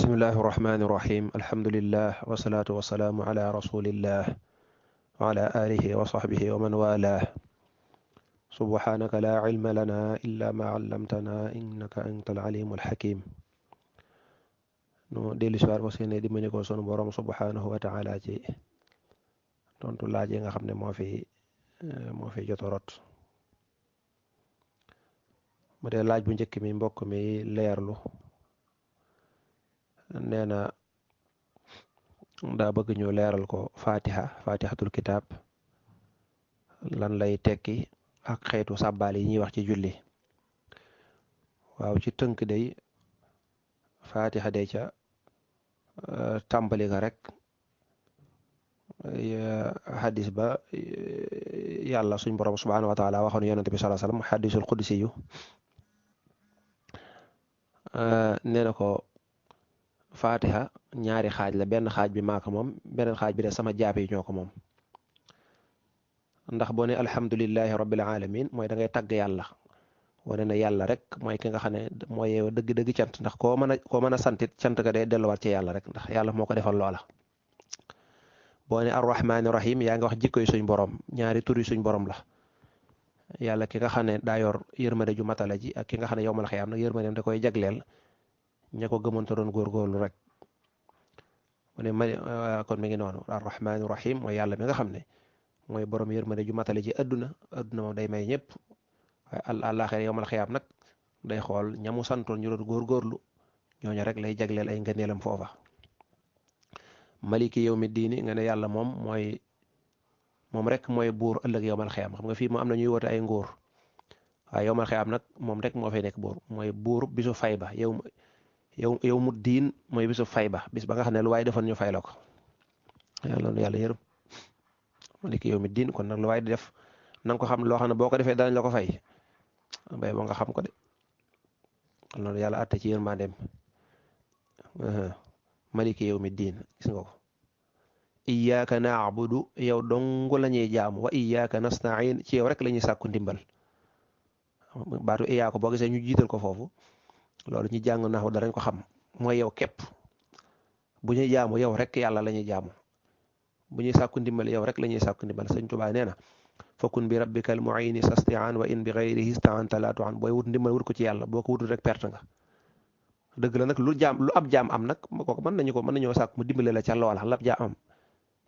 bismillahi irrahmani irrahim alhamdulillah wasalaatu wasalaamu ala rasulillah wa ala alihi wa sahbihi wa man walah subhanaka la ilma lana illa ma allamtana innaka anta alalimu alhakim no dellu si waat fas yéene dimbali ko sunu borom subhanahu wa taala ci tontu laaj yi nga xam ne moo fi jotorot mu dee laaj bu njëkk mi mbokk mi leerlu nee na daa bëgg ñu leeral ko fatihatul kitab lan lay tekki ak xeetu sàbbaal yi ñuy wax ci julli. waaw ci tënk day fatiha day ca tàmbali ga rek hadis ba yàlla suñ borom subhanahu wa taala waxoon yonente bi sallallahu alayhi wasallam hadisul qudsi yu nee na ko fatiha ñaari xaaj la, benn xaaj bi maa ko moom, beneen xaaj bi de sama jaam yi ñoo ko moom. ndax boo ne alhamdulillahi rabbil alamin mooy da ngay tagg yàlla wane ne yàlla rek mooy ki nga xam ne mooy yeewa dëgg-dëgg cant, ndax koo mën a santit cant ga day delluwaat ci yàlla rek, ndax yàlla moo ko defal loola. boo ne arrahmaani rahim yaa ngi wax jikkoy suñ borom, ñaari turi suñ borom la. yàlla ki nga xam ne daa yor yërmande ju matala ji, ak ki nga xam ne yowmal xiyaam nag yërmandeem da koy jagleel ña ko gëmoon te doon góorgóorlu rek. mu ne kon mi ngi noonu, arrahmaani rahim mooy yàlla mi nga xam ne mooy borom yërmande ju matale ji adduna moom day may ñëpp, waaye àllaaxira yowmal xiyaam nag day xool ñamu santoon ñu doon góorgóorlu ñooñu rek lay jagleel ay ngëneelam foofa. maliki yawmi diini nga ne yàlla moom rek mooy buur ëllëg yowmal xiyaam. xam nga fii mu am na ñuy woote ay nguur, waaye yowmal xiyaam nag moom rek moo fay nekk buur, mooy buur bisu fay ba. yow mu diin mooy bisu fay ba, bis ba nga xam ne lu waaye defoon ñu fay la ko. yàlla yërëm. maliki yawmi diin, kon nag lu waaye di def na nga ko xam, loo xam ne boo ko defee danañ la ko fay bay boo nga xam ko de. kon loolu yàlla àtte ci yërmandeem. maliki yawmi diin gis nga ko. iyyaka na'budu, yow dong la ñuy jaamu, wa iyyaka nasta'in, ci yow rek la ñuy sàkku ndimbal. baatu iyyaka boo gisee ñu jiital ko foofu, loolu ñu jàng naxu danañ ko xam, mooy yow képp. bu ñuy jaamu yow rek yàlla la ñuy jaamu, bu ñuy sàkku ndimbal yow rek la ñuy sàkku ndimbal. Sëñ Tuubaa nee na fakun bi rabbikal mu'ini sasti'an wa in bi ghayrihi ista'anta la tu'an. booy wut ndimbal wut ko ci yàlla, boo ko wutul rek perte nga. dëgg la nag lu ab jaam am nag kooku mën nañoo sàkk mu dimbale la ca loola la ab jaam am.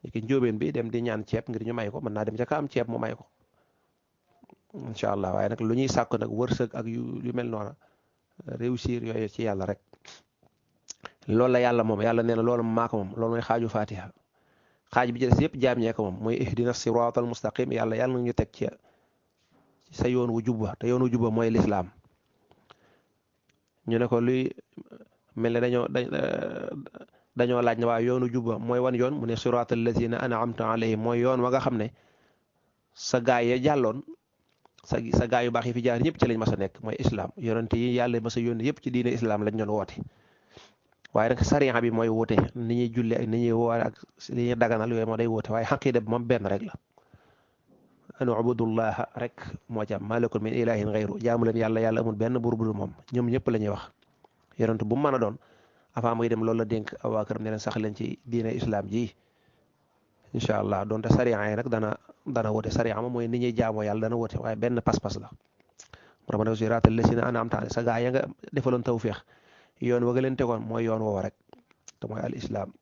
léegi njóobeen bi dem di ñaan ceeb ngir ñu may ko, mën naa dem ca ka am ceeb mu may ko incha allah. waaye nag lu ñuy sàkk nag wërsëg ak yu mel noona réussir yooyu ci yàlla rek. loolu la yàlla moom, yàlla nee na loolu maa ko moom. loolu mooy xaaju fatiha. xaaj bi ci des yëpp jaam ñee ko moom, mooy ihdina siraatal mustaqim. yàlla na ñu teg ci sa yoon wu jubba, te yoon wu jubba mooy lislaam. ñu ne ko luy mel ne dañoo laaj ne waa yoonu jubba mooy wan yoon, mu ne siraatal lazina an'amta alayhim, mooy yoon wa nga xam ne sa gaay ya jàlloon, sa gaay yu baax yi fi jaar ñëpp ci lañ mas a nekk, mooy islam. yonente yi yàlla mas a yónni yëpp ci diine islam lañ doon woote. waaye nag sariya bi mooy wute, ni ñuy julli ak ni ñuy woor ak li ñuy daganal yooyu moo day wute, waaye xaqiida bi moom benn rek la. an ubudullaha rek moo ci am, maa lakum min ilahin ghayru, jaamu leen yàlla amul benn buur bu dul moom. ñoom ñëpp la ñuy wax, yonent bu mu mën a doon avant muy dem loolu la dénk waa këram ne leen sax leen ci diine islam ji incha allah. donte sariya yi nag dana wute. sariya moom mooy ni ñuy jaamoo yàlla dana wute, waaye benn pas-pas la. moo tax ma ne siraatal lazina an'amta alayhim, sa gaa ya nga defaloon tawfiix, yoon wa nga leen tegoon mooy yoon woowa rek, te mooy al islam.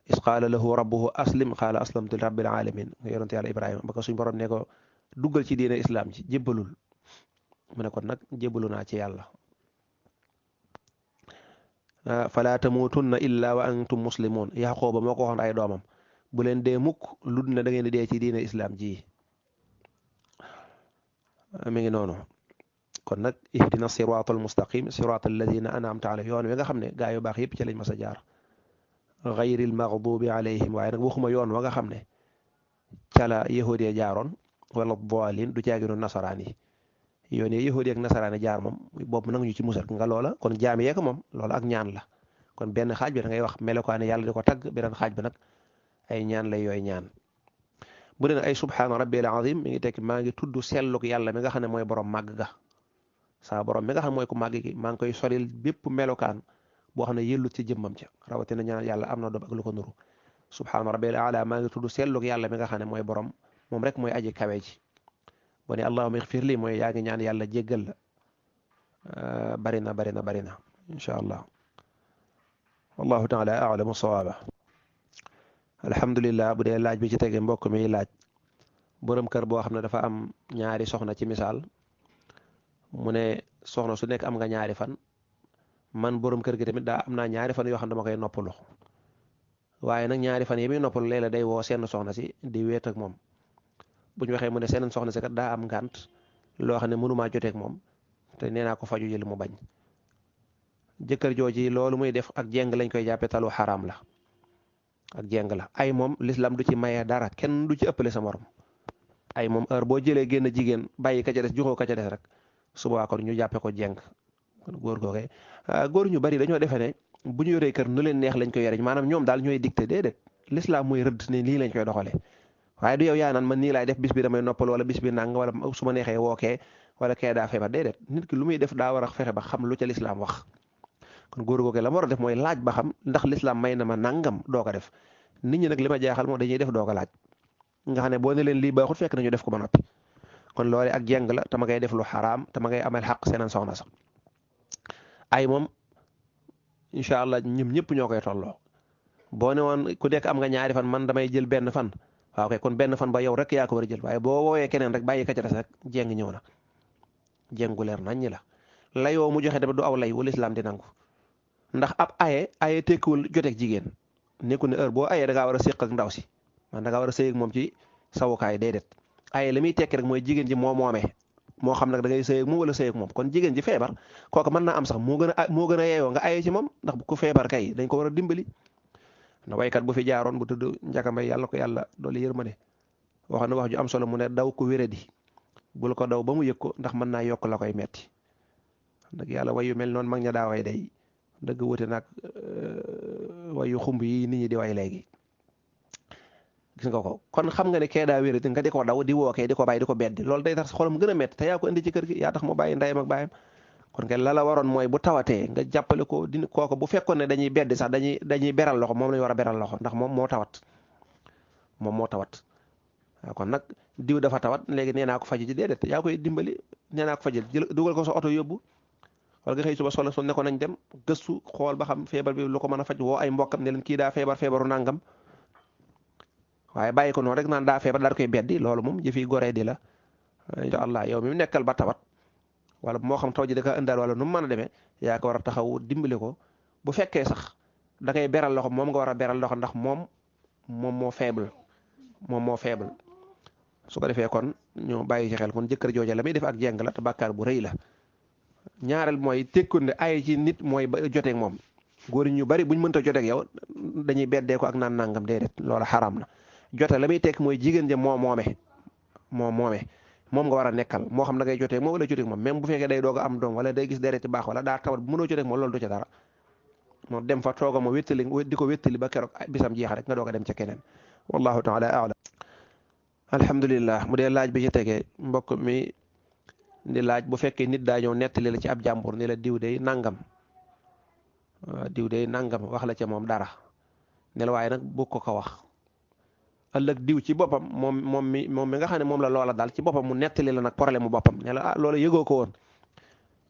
is qaala lahu rabbuhu aslim qaala aslamtu li rabbil alamin. nga yonent yàlla Ibrahima ba ko suñ borom ne ko duggal ci diine islam ci jébbalul, mu ne kon nag jébbalu naa ci yàlla. fala tamutunna illa wa antum muslimun. Yaxooba moo ko waxoon ay doomam, bu leen dee mukk lu dul ne da ngeen di dee ci diine islam ji. mi ngi noonu. kon nag ihdina siraatal mustaqim siraatal lazina an'amta alayhim, yoon wi nga xam ne gaa yu baax yëpp ci lañ mas a jaar. gayril maghdubi alayhim, waaye nag waxuma yoon wa nga xam ne ca la yahuud ya jaaroon, wala daalin, du caaginu nasaraan yi. yoon yi yahuud ak nasaraan yi jaar moom boobu nag ñu ci musal nga loola, kon jaam yee ko moom. loola ak ñaan la. kon benn xaaj bi da ngay wax melokaani yàlla di ko tagg, beneen xaaj bi nag ay ñaan lay yooy ñaan. bu dee nag ay subhaana rabbil azim mi ngi tekki maa ngi tudd selluk yàlla mi nga xam ne mooy borom màgg ga. saa borom mi nga xam mooy ku màgg gi maa ngi koy solil bépp melokaan boo xam ne yëllut ci jëmmam ca rawatina ñaan yàlla am na doom ak lu ko nuru subhaana rabbil aala maa ngi tudd sellug yàlla mi nga xam ne mooy borom moom rek mooy aji kawe ji boo ne allahumma ixfir li mooy yaa ngi ñaan yàlla jéggal la bari na insha allah wallahu taala a'lamu sawaaba alhamdulillah bu dee laaj bi ci tege mbokk mi laaj borom kër boo xam ne dafa am ñaari soxna ci misaal mu ne soxna su nekk am nga ñaari fan man borom kër gi tamit daa am naa ñaari fan yoo xam ne dama koy noppalu waaye nag ñaari fan yi muy noppalu léeg-léeg day woo seen soxna si di weet ak moom bu ñu waxee mu ne seen soxna si kat daa am ngànt loo xam ne mënumaa jotee ak moom te nee naa ko faju jëli mu bañ jëkkër jooji loolu muy def ak jeng lañ koy jàppe talu xaraam la ak jeng la ay moom l'islam du ci maye dara kenn du ci ëppale sa morom ay moom heure boo jëlee génn jigéen bàyyi ka ca des joxoo ka ca des rek suba kon ñu jàppe ko jeng kon góor googee góor ñu bari dañoo defee ne bu ñu yoree kër nu leen neex lañ koy yore maanaam ñoom daal ñooy dicté déedéet l'islam mooy rëdd ne lii lañ koy doxalee waaye du yow yaa naan man nii laay def bis bi damay noppal wala bis bi nàng wala su ma neexee wookee wala kee daa feebar déedéet nit ki lu muy def daa war a fexe ba xam lu ca l'islam wax kon góor googee la ma war a def mooy laaj ba xam ndax l'islam may na ma nangam doo ko def nit ñi nag li ma jaaxal moo dañuy def doo ko laaj nga xam ne boo ne leen lii baaxul fekk nañu def ko ba noppi kon loole ak jeng la te ma ngay def lu xaraam te ma ngay amal xaq seeneen soxna sax ay moom incha allah ñoom ñëpp ñoo koy tolloo boo ne woon ku nekk am nga ñaari fan man damay jël benn fan waaw kay kon benn fan ba yow rek yaa ko war a jël waaye boo woowee keneen rek bàyyi ka ca des rek jeng ñëw na jengu leer nañ ñi la layoo mu joxe tamit du aw lay wala islam di nangu ndax ab aye tekkiwul joteeg jigéen nekku ne heure boo ayee da ngaa war a séq ak ndaw si man da ngaa war a sëy ak moom ci sawukaay déedéet aye li muy tekki rek mooy jigéen ji moo moomee moo xam nag da ngay sëy ak moom wala sëy ak moom kon jigéen ji feebar kooku mën naa am sax moo gën a yeeyoo nga aye ci moom ndax ku feebar kay dañ ko war a dimbali na waykat bu fi jaaroon bu tudd njakambay yàlla ko yàlla doolu yërmande wax na wax ju am solo mu ne daw ko wéradi bul ko daw ba mu yëg ko ndax mën naa yokk la koy metti nag yàlla wayu mel noonu mag ña daa way day dëgg wute nag wayu xumb yi nit ñi di way léegi gis nga ko kon xam nga ne kee daa wéradi nga di ko daw di wookee di ko bàyyi di ko beddi loolu day tax xolam gën a metti te yaa ko indi ci kër gi yaa tax mu bàyyi ndeyam ak baayam kon kay la la waroon mooy bu tawatee nga jàppale ko di kooku bu fekkoon ne dañuy beddi sax dañuy beral loxo moom lañu war a beral loxo ndax moom moo tawat waaw kon nag diw dafa tawat léegi nee naa ko faji ji déedéet yaa koy dimbali nee naa ko faji jël dugal ko sa oto yóbbu wala nga xëy suba solo ne ko nañ dem gëstu xool ba xam feebar bi lu ko mën a faj woo ay mbokkam ne leen kii daa feebaru nangam waaye bàyyi ko noonu rek naan daa feebar daal koy beddi loolu moom jëfi goree di la incha allah yow mi nekkal ba tawat wala moo xam taw ji da ka ëndaal wala nu mu mën a demee yaa ko war a taxaw dimbali ko bu fekkee sax da ngay beral loxo moom nga war a beral loxo ndax moom moo faible su ko defee kon ñu bàyyi ci xel kon jëkkër jooja la muy def ak jeng la te bàkkaar bu rëy la ñaareel mooy tekkoon ne ay ci nit mooy ba joteeg moom góor ñu bari buñ mënta joteeg yow dañuy beddee ko ak naan nangam déedéet loola xaraam na jote la muy tekk mooy jigéen ja moom nga war a nekkal moo xam na ngay joteeg moom wala joteeg moom même bu fekkee day doog a am doom wala day gis deret ci baax wala daa tawat bu mënoo joteeg moom loolu du ca dara moom dem fa tooga ma wéttali di ko wéttali ba keroog bisam jeex rek nga doog a dem ca keneen wallahu taala a'lam alhamdulillah mu dee laaj bi ci tegee mbokk mi di laaj bu fekkee nit daa ñëw nettali la ci ab jàmbur ni la diw day nangam wax la ca moom dara ne la waaye nag bu ko wax ëllëg diw ci boppam moom mi nga xam ne moom la loola daal ci boppam mu nettali la nag problème mu boppam ne la loola yëgoo ko woon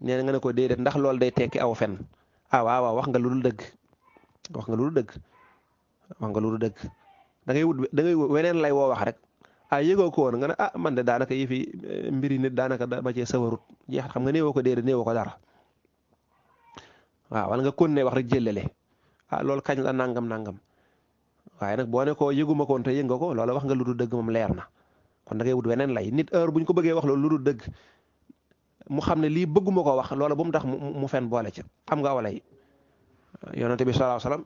nee na nga ne ko déedéet ndax loolu day tekki aw fen waaw wax nga lu dul dëgg da ngay wut weneen lay woo wax rek yëgoo ko woon nga ne man de daanaka yëfi mbiri nit daanaka dama cee sawarut jeex xam nga néewoo ko déedéet néewoo ko dara waaw wala nga kon ne wax rek jëlele loolu kañ la nangam waaye nag boo ne ko yëguma ko woon te yëg nga ko loola wax nga lu dul dëgg moom leer na kon da ngay wut weneen lay nit heure bu ñu ko bëggee wax loolu lu dul dëgg mu xam ne lii bëgguma ko wax loola bu mu tax mu fen boole ca am nga walay yonente bi sallallahu alayhi wasallam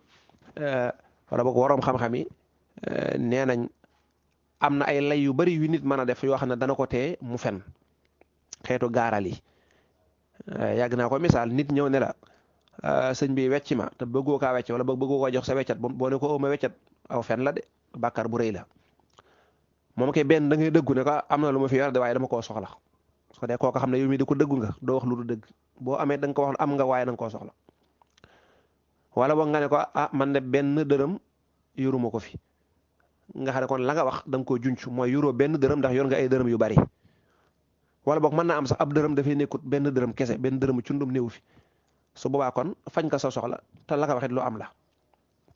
wala boog waroom xam-xam yi nee nañ am na ay lay yu bari yu nit mën a def yoo xam ne dana ko tee mu fen xeetu gaaral yi yàgg naa ko misaal nit ñëw ne la sëñ bi wecc ma te bëggoo kaa wecc wala bëggoo ko jox sa weccat boo ne ko ma weccat aw fen la de bàkkaar bu rëy la moom kay benn da ngay dëggu ne ko am na lu ma fi yor de waaye dama koo soxla su ko dee kooka xam ne yow mii di ko dëggu nga doo wax lu du dëgg boo amee da nga ko wax am nga waaye da nga koo soxla wala boog nga ne ko ah man de benn dërëm yoruma ko fi nga xam ne kon la nga wax da nga koo junc mooy yoroo benn dërëm ndax yor nga ay dërëm yu bari wala boog mën naa am sax ab dërëm dafay nekkut benn dërëm kese benn dërëm cundum néew fi su boobaa kon fañ ka sa soxla te la nga waxit lu am la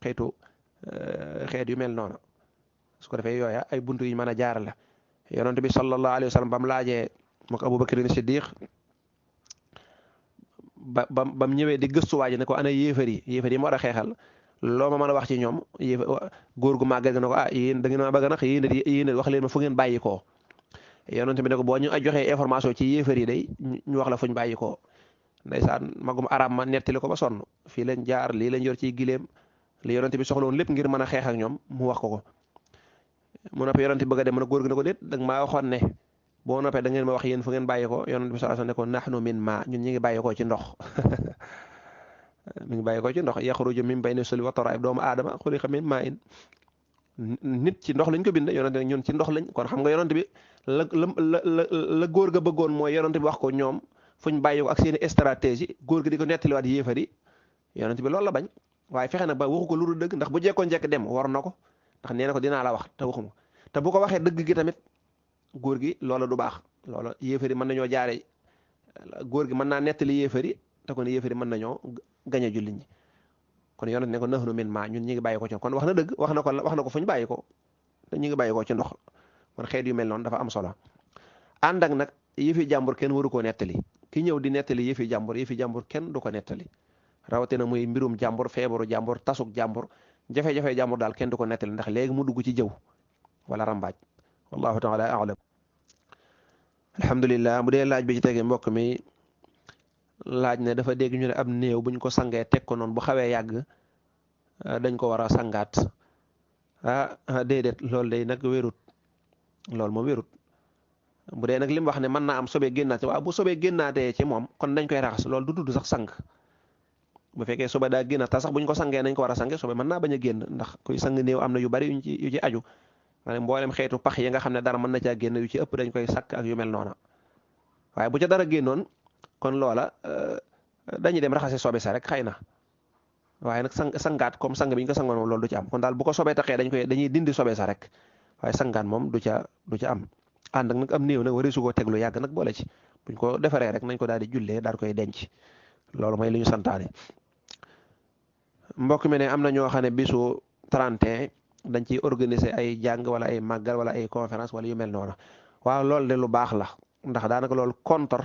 xeet yu mel noonu su ko defee yooya ay buntu yi mën a jaarale yonent bi sallallahu alayhi wa sallam ba mu laajee moo ko Abubakar Siddiq ba mu ñëwee di gëstuwaaji ne ko ana yéefar yi mu war a xeexal loo ma mën a wax ci ñoom góor gu màggal ne ko ah yéen da ngeen ma bëgg nax yéen wax leen ma fu ngeen bàyyi koo yonent bi ne ko boo ñu joxee information ci yéefar yi day ñu wax la fuñ bàyyi koo ndeysaan magum arab ma nettali ko ba sonn fii leen jaar lii lañ yor ciy gileem li yonent bi soxla woon lépp ngir mën a xeex ak ñoom mu wax ko mu noppee yonent bi bëgg a dem mën a góor gi ne ko déet da nga maa waxoon ne boo noppee da ngeen ma wax yéen fu ngeen bàyyi ko yonent bi sallallahu alayhi wasallam ne ko nahnu min ma ñun ñi ngi bàyyi ko ci ndox mi ngi bàyyi ko ci ndox yaxruju min bayni sulbi wa taraa'ib doomu aadama xuliqa min maa'in nit ci ndox lañ ko bind yonent ne ñun ci ndox lañ kon xam nga yonent bi la góor ga bëggoon mooy yonent bi wax ko ñoom fuñ bàyyi ko ak seeni stratégie góor gi di ko nettaliwaat yéefar yi yonent bi loolu la bañ waaye fexe na ba waxu ko lu dul dëgg ndax bu jekkoon njëkk dem war na ko ndax nee na ko dinaa la wax te waxuma te bu ko waxee dëgg gi tamit góor gi loola du baax loola yéefar yi mën nañoo jaare góor gi mën naa nettali yéefar yi te kon yéefar yi mën nañoo gañ a jullit ñi kon yonent ne ko nahnu min maa ñun ñi ngi bàyyi ko ci kon wax na dëgg wax na ko fu ñu bàyyi ko te ñu ngi bàyyi ko ci ndox kon xeet yu mel noonu dafa am solo ànd ak nag yëfi jàmbur kenn waru koo nettali ki ñëw di nettali yëfi jàmbur kenn du ko nettali rawatina muy mbirum jàmbur feebaru jàmbur tasuk jàmbur jafe-jafe jàmbur daal kenn du ko nettali ndax léegi mu dugg ci jëw wala rambaaj wallahu taala a'lam alhamdulillah bu dee laaj bi ci tege mbokk mi laaj ne dafa dégg ñu ne ab néew buñ ko sangee teg ko noonu bu xawee yàgg dañ ko war a sangaat déedéet loolu day nag wérut loolu moom wérut bu dee nag li mu wax ne mën naa am sobee génnaate waaw bu sobee génnaatee ci moom kon dañ koy raxas loolu du tudd sax sang bu fekkee sobe daa génnaat te sax buñ ko sangee nañ ko war a sange sobe mën naa bañ a génn ndax kuy sang néew am na yu bari yu ci aju maanaam mboolem xeetu pax yi nga xam ne dara mën na caa génn yu ci ëpp dañ koy sakk ak yu mel noona waaye bu ca dara génnoon kon loola dañuy dem raxase sobe sa rek xëy na waaye nag sangaat comme sang bi ñu ko sangoon moom loolu du ci am kon daal bu ko sobee taxee dañuy dindi sobe sa rek waaye sangaat moom du ca am ànd ak nag am néew nag wari su koo teglu yàgg nag boole ci buñ ko defaree rek nañ ko daal di jullee daal koy denc loolu mooy li ñu santaane mbokk mi ne am na ñoo xam ne bisu 31 dañ ciy organiser ay jàng wala ay màggal wala ay conférence wala yu mel noonu waaw loolu de lu baax la ndax daanaka loolu contre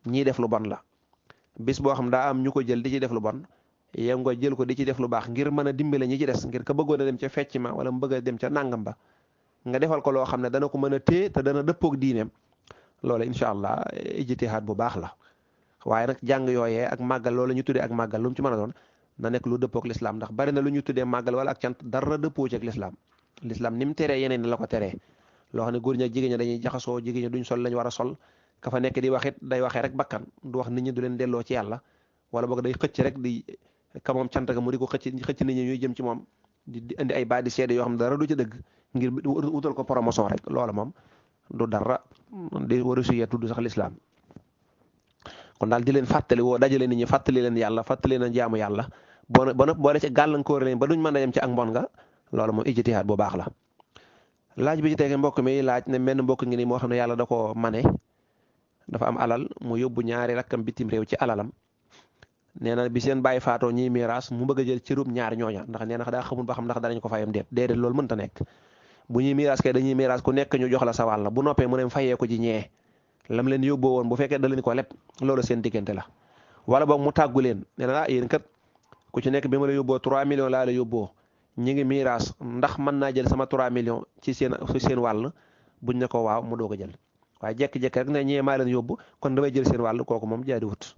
ñiy def lu bon la bis boo xam daa am ñu ko jël di ci def lu bon yow nga jël ko di ci def lu baax ngir mën a dimbale ñi ci des ngir ka bëggoon a dem ca fecc ma wala mu bëgg a dem ca nàngam ba nga defal ko loo xam ne dana ko mën a téye te dana dëppoog diineem loolu incha allah ijtihaad bu baax la waaye nag jàng yooyee ak màggal loolu ñu tuddee ak màggal lu mu ci mën a doon na nekk lu dëppoog lislaam ndax bari na lu ñu tuddee màggal wala ak cant dara dëppoo ci ak lislaam ni mu teree yeneen ni la ko teree loo xam ne góor ñi ak jigéen ñi dañuy jaxasoo jigéen ñi duñ sol lañ war a sol ka fa nekk di wax it day waxee rek bakkan du wax nit ñi du leen delloo ci yàlla wala boog day xëcc rek di ka moom cant ga mu di ko xëcc nit ñi ñuy jëm ci moom di indi ay baat di seede yoo xam ne dara du ci dëgg ngir wutal ko promotion rek loola moom du dara di war a suyee tudd sax lislaam kon daal di leen fàttali woo dajale nit ñi fàttali leen yàlla fàttali leen jaamu yàlla boole ci gàllankoor leen ba duñ mën a yem ci ak mbon nga loolu moom ijtihaad bu baax la laaj bi ci tege mbokk mi laaj ne menn mbokk ngi ni moo xam ne yàlla da ko mane dafa am alal mu yóbbu ñaari rakkam bitim réew ci alalam nee na bi seen bàyyi faatoo ñiy miiras mu bëgg a jël cërub ñaar ñooña ndax nee na daa xamul ba xam ndax danañ ko fayam déedéet loolu mënta nekk bu ñuy miiras kay dañuy miiras ku nekk ñu jox la sa wàll bu noppee mu ne fayee ko ji ñee lam leen yóbboo woon bu fekkee da leen ko lépp loolu seen diggante la wala boog mu tàggu leen nee na yéen kat ku ci nekk bi ma la yóbboo 3 millions laa la yóbboo ñi ngi miiras ndax mën naa jël sama 3 millions ci seen wàll buñ ne ko waaw mu doog a jël waaye jekki-jekki rek ne ñee maa leen yóbbu kon damay jël seen wàll kooku moom jaadi wut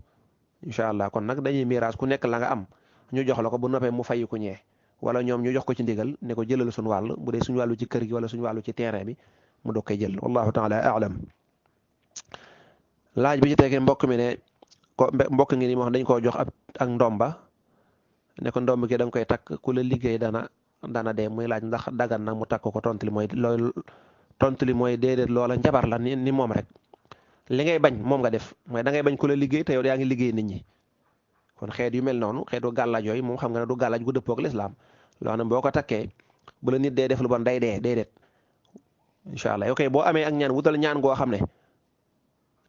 incha allah kon nag dañuy miiras ku nekk la nga am ñu jox la ko bu noppee mu fayi ku ñee wala ñoom ñu jox ko ci ndigal ne ko jëlal suñu wàll bu dee suñu wàllu ci kër gi wala suñu wàllu ci terrain bi mu doog koy jël wallahu taala a'lam laaj bi ci tegee mbokk mi ne mbokk ngi ni moo xam dañ koo jox ak ndomba ne ko ndomb gi da nga koy takk ku la liggéey dana dee muy laaj ndax dagan nag mu takk ko tontu li mooy déedéet loola njabar la ni moom rek li ngay bañ moom nga def mooy da ngay bañ ku la liggéey te yow yaa ngi liggéey nit ñi kon xeet yu mel noonu xeetu gàllaaj yooyu moom xam nga ne du gàllaaj gu dëppoo ak lislaam loo xam ne boo ko takkee bu la nit dee def lu bon day dee déedéet incha allah yow kay boo amee ak ñaan wutal ñaan goo xam ne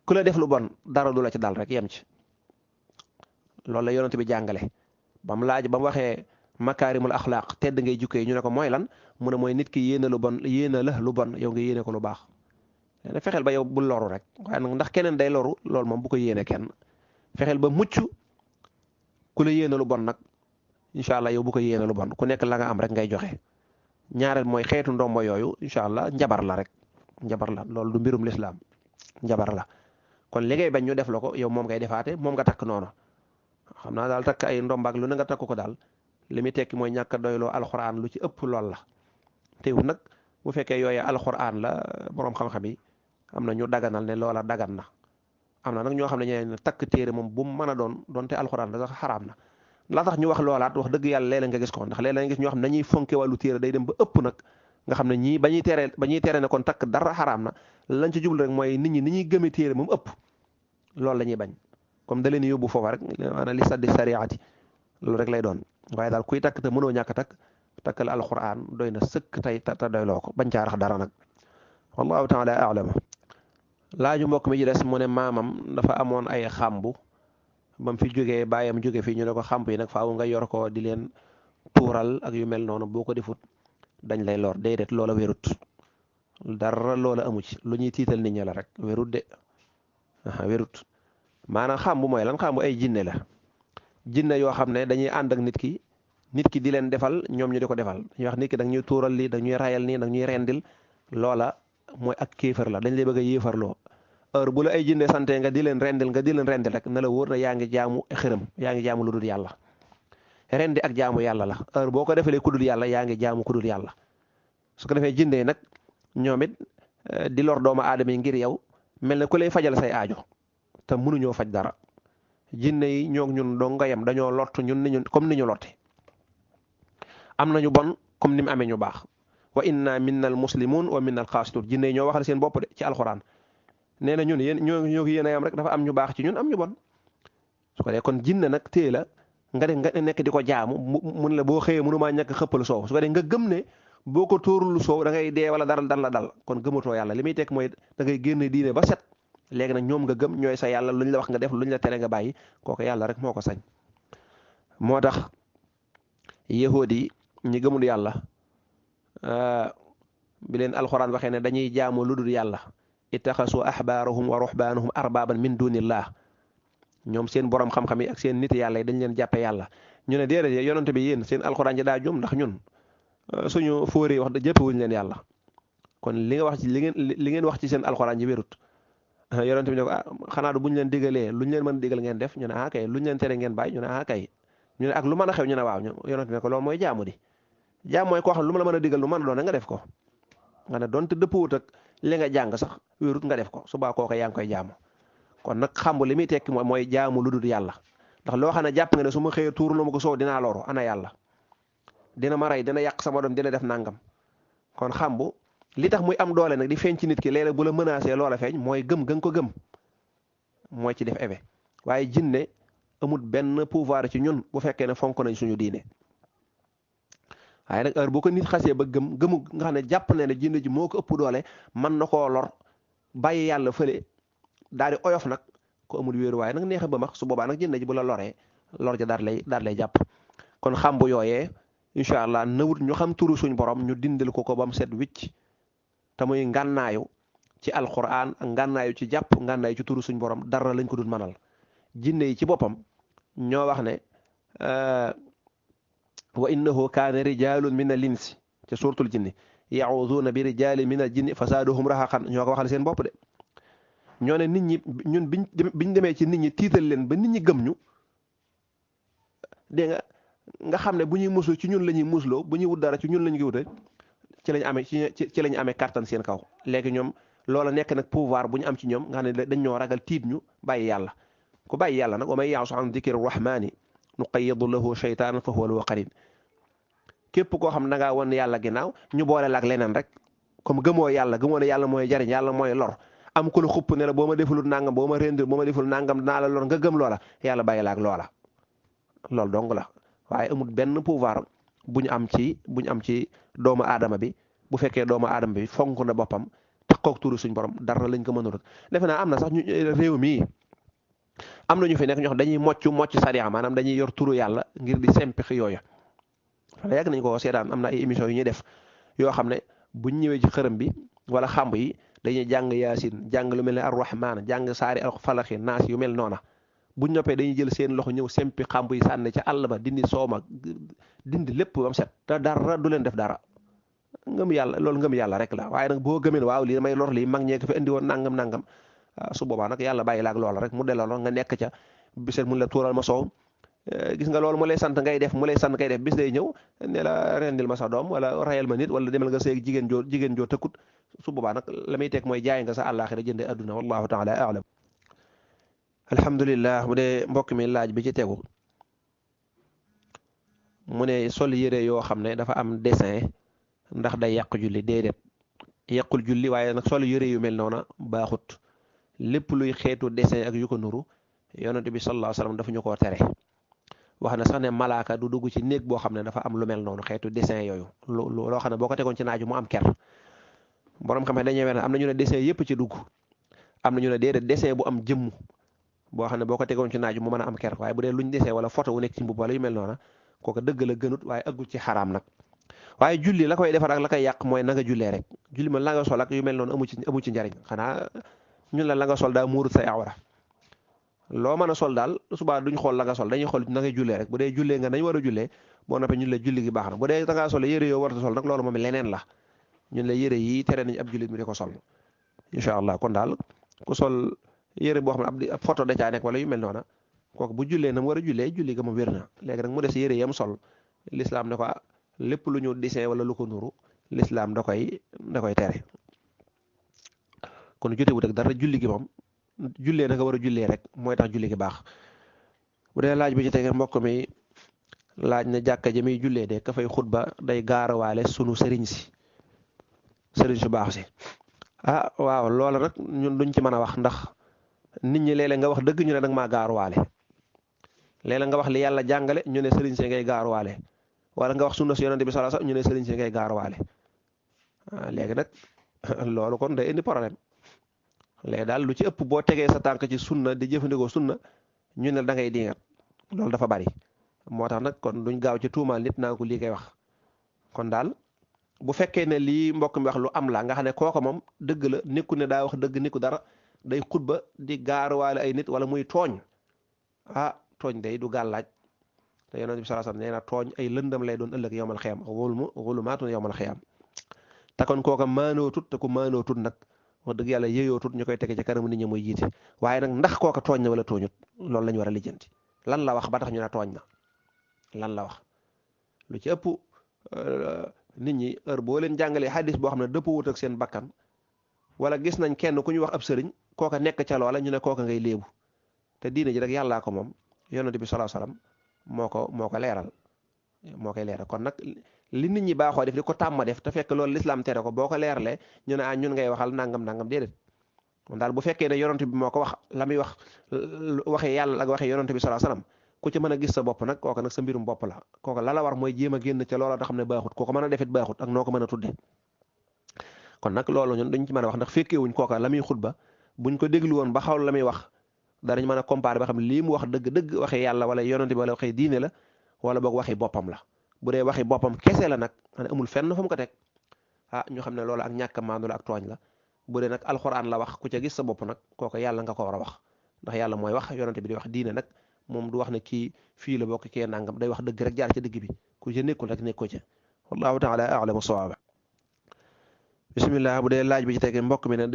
ku la def lu bon dara du la ci dal rek yem ci loolu la yonent bi jàngale ba mu waxee makaarimul axlaaq tedd ngay jukkee ñu ne ko mooy lan mu ne mooy nit ki yéene lu bon yéene la lu bon yow nga yéene ko lu baax ne fexeel ba yow bul loru rek waaye nag ndax keneen day loru loolu moom bu ko yéene kenn fexeel ba mucc ku la yéene lu bon nag incha allah yow bu ko yéene lu bon ku nekk la nga am rek ngay joxe ñaareel mooy xeetu ndombo yooyu incha allah njabar la rek njabar la loolu du mbirum lislaam njabar la kon li ngay bañ ñu def la ko yow moom ngay defaate moom nga takk noonu xam naa daal takk ay ndombaak lu ne nga takk ko daal li muy tekki mooy ñàkk a doyloo alxuraan lu ci ëpp lool la teewul nag bu fekkee yooyee alxuraan la boroom xam-xam yi am na ñu daganal ne loola dagan na am na nag ñoo xam ne ñeneen takk téere moom bu mu mën a doon donte alxuraan la sax xaraam na la tax ñu wax loolaat wax dëgg yàlla léeg-léeg nga gis ko ndax léeg-léeg nga gis ñoo xam ne dañuy fonke wàllu téere day dem ba ëpp nag nga xam ne ñii ba ñuy tere ne kon takk dara xaraam na lañ ci jublu rek mooy nit ñi ni ñuy gëmee téere moom ëpp loolu la ñuy bañ comme da leen yóbbu foofa rek maanaam li saddi sariyaati loolu rek lay doon waaye daal kuy takk te mënoo ñàkk takk takkal alquran doy na sëkk tey te doyloo ko bañ caa rax dara nag wallahu taala a'lam laaju mbokk mi ci des mu ne maamam dafa amoon ay xàmbu ba mu fi jógee bàyyam jóge fii ñu ne ko xàmb yi nag faaw nga yor ko di leen tuural ak yu mel noonu boo ko defut dañ lay lor déedéet loola wérut dara loola amu ci lu ñuy tiital nit ñi la rek wérut de wérut maanaam xàmbu mooy lan xàmbu ay jinne la jinne yoo xam ne dañuy ànd ak nit ki di leen defal ñoom ñu di ko defal dañuy wax nit ki da ñuy tuural lii da ñuy rayal nii da ñuy rendil loola mooy ak kéefar la dañ lay bëgg a yéefarloo heure bu la ay jinne sante nga di leen rendil rek na la wóor na yaa ngi jaamu xërëm yaa ngi jaamu lu dul yàlla rendi ak jaamu yàlla la heure boo ko defalee ku dul yàlla yaa ngi jaamu ku dul yàlla su ko defee jinne nag ñoom it di lor doomu aadama yi ngir yow mel ne ku lay fajal say aajo te mënuñoo faj dara jinne yi ñoo ñun doo nga yem dañoo lott ñun ni comme ni ñu lotte am nañu bon comme ni mu amee ñu baax wa inna minnal muslimun wa minnal qaasitun jinne yi ñoo waxal seen bopp de ci alxuraan nee na ñun ñoo yéen a yam rek dafa am ñu baax ci ñun am ñu bon su ko dee kon jinne nag téye la nga nekk di ko jaamu mun la boo xëyee mënumaa ñàkk xëppal soow su ko dee nga gëm ne boo ko tóorul soow da ngay dee wala dara dal la dal kon gëmatoo yàlla li muy tekk mooy da ngay génn diine ba set léegi nag ñoom nga gëm ñooy sa yàlla luñ la wax nga def luñ la tere nga bàyyi kooku yàlla rek moo ko sañ moo tax yahuud yi ñi gëmul yàlla bi leen alxuraan waxee ne dañuy jaamu lu dul yàlla ittaxasu ahbaarahum wa ruhbaanahum arbaaban min dunillah ñoom seen borom xam-xam yi ak seen nit yàlla yi dañ leen jàppe yàlla ñu ne déedéet yonante bi yéen seen alxuraan ji daa jum ndax ñun suñu fóori wax da jëppewuñ leen yàlla kon li nga wax ci li ngeen wax ci seen alxuraan ji wérut yonante bi ne ko xanaa du buñ leen digalee luñ leen mën a digal ngeen def ñu ne kay luñ leen tere ngeen bàyyi ñu ne kay ñu ne ak lu mën a xew ñu ne waaw yonante bi ne ko loolu mooy jaamu di jaam mooy koo xam lu ma la mën a digal lu mën a doon nga def ko nga ne doonte dëppwut ak li nga jàng sax wérut nga def ko subaa kooka yaa ngi koy jaamu kon nag xambu li muy tekki mooy jaamu lu dul yàlla ndax loo xam ne jàpp nga ne su ma xëyee tuur lu ma ko soow dinaa loru ana yàlla dina ma rey dina yàq sama doom dina def nangam kon xambu li tax muy am doole nag di feeñ ci nit ki léeg-léeg bu la menacé loola feeñ mooy gëm ko gëm mooy ci def effet waaye jinne amul benn pouvoir ci ñun bu fekkee ne fonk nañ suñu diine waaye nag heure boo ko nit xasee ba gëmu nga xam ne jàpp ne ne jinne ji moo ko ëpp doole mën na koo lor bàyyi yàlla fële daal di oyof nag ko amul wéeru waaye nag neexa ba max su boobaa nag jinne ji bu la loree lor ja daal lay jàpp kon xambu yooyee incha allah nawut ñu xam turu suñ borom ñu dindil ko ba mu set wicc te muy ngànnaayu ci alquran ak ngànnaayu ci jàpp ngànnaayu ci turu suñ borom dara lañ ko dul mënal jinne yi ci boppam ñoo wax ne wa innahu kaana rijalun min al insi ca suratul jinni yauduna bi rijali min al jinni fasaaduhum rahaqan ñoo ko waxal seen bopp de ñoo ne nit ñi ñun biñ demee ci nit ñi tiital leen ba nit ñi gëm ñu dégg nga xam ne bu ñuy muslu ci ñun la ñuy musloo bu ñuy wut dara ci ñun la ñu wute ci lañ amee ci lañ amee kattan seen kaw léegi ñoom loola nekk nag pouvoir bu ñu am ci ñoom nga xam ne dañ ñoo ragal tiit ñu bàyyi yàlla ku bàyyi yàlla nag wa man ya'shu an dikri rahmani nuqayyid lahu shaytanan fa huwa lahu qarin képp koo xam ne da ngaa won yàlla ginnaaw ñu boole la ak leneen rek comme gëmoo yàlla gëmoo ne yàlla mooy jariñ yàlla mooy lor am ku la xupp ne la boo ma defulul nangam boo ma rendir boo ma deful nangam dinaa la lor nga gëm loola yàlla bàyyi la ak loola loolu dong la waaye amul benn pouvoir bu ñu am ci doomu aadama bi bu fekkee doomu aadama bi fonk na boppam taxaw turu suñ borom dara lañ ko mënul defe naa am na sax ñu réew mii am na ñu fi nekk ñoo xam dañuy mocc sariya maanaam dañuy yor turu yàlla ngir di sempix yooya yàgg nañ ko seetaan am na ay émission yu ñuy def yoo xam ne buñ ñëwee ci xërëm bi wala xàmb yi dañuy jàng yaasin jàng lu mel ne arrahman jàng saari al falaxi naas yu mel noona buñ noppee dañuy jël seen loxo ñëw sempi xàmb yi sànni ca àll ba dindi sooma dindi lépp bam set te dara du leen def dara ngëm yàlla loolu ngëm yàlla rek la waaye nag boo gëmee waaw lii damay lor lii mag ñee ko fi indi woon nangam su boobaa nag yàlla bàyyi la ak loola rek mu delloo nga nekk ca biset mun la tuural ma soow gis nga loolu mu lay sant ngay def bis day ñëw ne la rendil ma sa doom wala rayal ma nit wala demal nga seeg jigéen joo tëkkut su boobaa nag la muy teg mooy jaay nga sa àllaaxira jënde adduna wallahu taala aalam alhamdulillah bu dee mbokk mi laaj bi ci tegu mu ne sol yére yoo xam ne dafa am dessin ndax day yàq julli déedéet yàqul julli waaye nag sol yére yu mel noona baaxut lépp luy xeetu dessin ak yu ko nuru yonent bi sallallahu alayhi wasallam dafa ñu koo tere wax na sax ne malaaka du dugg ci néeg boo xam ne dafa am lu mel noonu xeetu dessin yooyu loo xam ne boo ko tegoon ci naaju mu am ker borom xam ne dañuy wax ne am na ñu ne dessin yëpp ci dugg am na ñu ne déedéet dessin bu am jëmm boo xam ne boo ko tegoon ci naaju mu mën a am ker waaye bu dee luñ dessin wala photo wu nekk ci mbubb wala yu mel noona kooku dëgg la gënut waaye aggul ci xaraam nag waaye julli la koy defar ak la koy yàq mooy na nga jullee rek julli ma la nga sol ak yu mel noonu amu ci njariñ xanaa ñun la nga sol daa muurut say awra loo mën a sol daal subaa duñ xool la nga sol dañuy xool na ngay jullee rek bu dee jullee nga nañ war a jullee boo noppee ñun la julli gi baax na bu dee da ngaa sol yére yoo war a sol nag loolu moom leneen la ñun la yére yi tere nañ ab jullit mi di ko sol incha allah kon daal ku sol yére boo xam ne ab photo da caa nekk wala yu mel noona kooku bu jullee na mu war a jullee julli ga moom wér na léegi nag mu des yére yam sol l'islam ne ko lépp lu ñu dessin wala lu ko nuru l'islam da koy tere kon jotewut ak dara julli gi moom jullee na nga war a jullee rek mooy tax julli gi baax bu dee laaj bi ci tege mbokk mi laaj na jàkka ja muy jullee de ka fay xutba day gaarawaale sunu sëriñ su baax si waaw loola nag ñun duñ ci mën a wax ndax nit ñi léeg-léeg nga wax dëgg ñu ne danga maa gaaruwaale léeg-léeg nga wax li yàlla jàngale ñu ne sëriñ si ngay gaaruwaale wala nga wax sunna si yonante bi sallallahu alayhi wasallam ñu ne sëriñ si ngay gaaruwaale léegi nag loolu kon day indi problème léegi daal lu ci ëpp boo tegee sa tànk ci sunna di jëfandikoo sunna ñu ne da ngay diingat loolu dafa bari moo tax nag kon duñ gaaw ci tuumaal nit naa ko lii koy wax kon daal bu fekkee ne lii mbokk mi wax lu am la nga xam ne kooka moom dëgg la nekku ne daa wax dëgg nekku dara day xutba di gaaruwaale ay nit wala muy tooñ tooñ day du gàllaaj te yonent bi sallallahu alayhi wasallam nee na tooñ ay lëndam lay doon ëllëg yowmal xiyam xulumaatun yowmal xiyam te kon kooka maanoo tut te ku maanoo tut nag wax dëgg yàlla yeyoo tut ñu koy tege ci kanamu nit ñi muy jiite waaye nag ndax kooka tooñ na wala tooñut loolu la ñu war a lijjanti lan la wax ba tax ñu ne tooñ na lan la wax lu ci ëpp nit ñi heure boo leen jàngalee xadis boo xam ne dëpp wut ak seen bakkan wala gis nañ kenn ku ñu wax ab sëriñ kooka nekk ca loola ñu ne kooka ngay léebu te diine ji rek yàllaa ko moom yonent bi sallallahu alayhi wasallam moo ko leeral moo koy leeral kon nag li nit ñi baaxoo def di ko tàmma def te fekk loolu lislaam tere ko boo ko leeralee ñu ne ñun ngay waxal nangam déedéet kon daal bu fekkee ne yonent bi moo ko wax la muy wax waxee yàlla ak waxee yonent bi sallallahu alayhi wasallam ku ci mën a gis sa bopp nag kooka nag sa mbirum bopp la kooka la war mooy jéem a génn ca loola da xam ne baaxut kooka mën a defit baaxut ak noo ko mën a tudde kon nag loolu ñun dañ ci mën a wax ndax fekkeewuñ kooka la muy xutba buñ ko déglu woon ba xawul la muy wax danañ mën a comparer ba xam lii mu wax dëgg waxee yàlla wala yonent bi wala waxee diine la wala boog waxi boppam la bu dee waxi boppam kese la nag man amul fenn fu mu ko teg ñu xam ne loolu ak ñàkk a maandu la ak tooñ la bu dee nag alxuraan la wax ku ca gis sa bopp nag kooka yàlla nga ko war a wax ndax yàlla mooy wax yonent bi di wax diine nag moom du wax ne kii fii la bokk kee nangam day wax dëgg rek jaar ca dëgg bi ku ca nekkul rek nekkoo ca wallahu taala a'lamu sawaaba bismillah bu dee laaj bi ci tege mbokk mi ne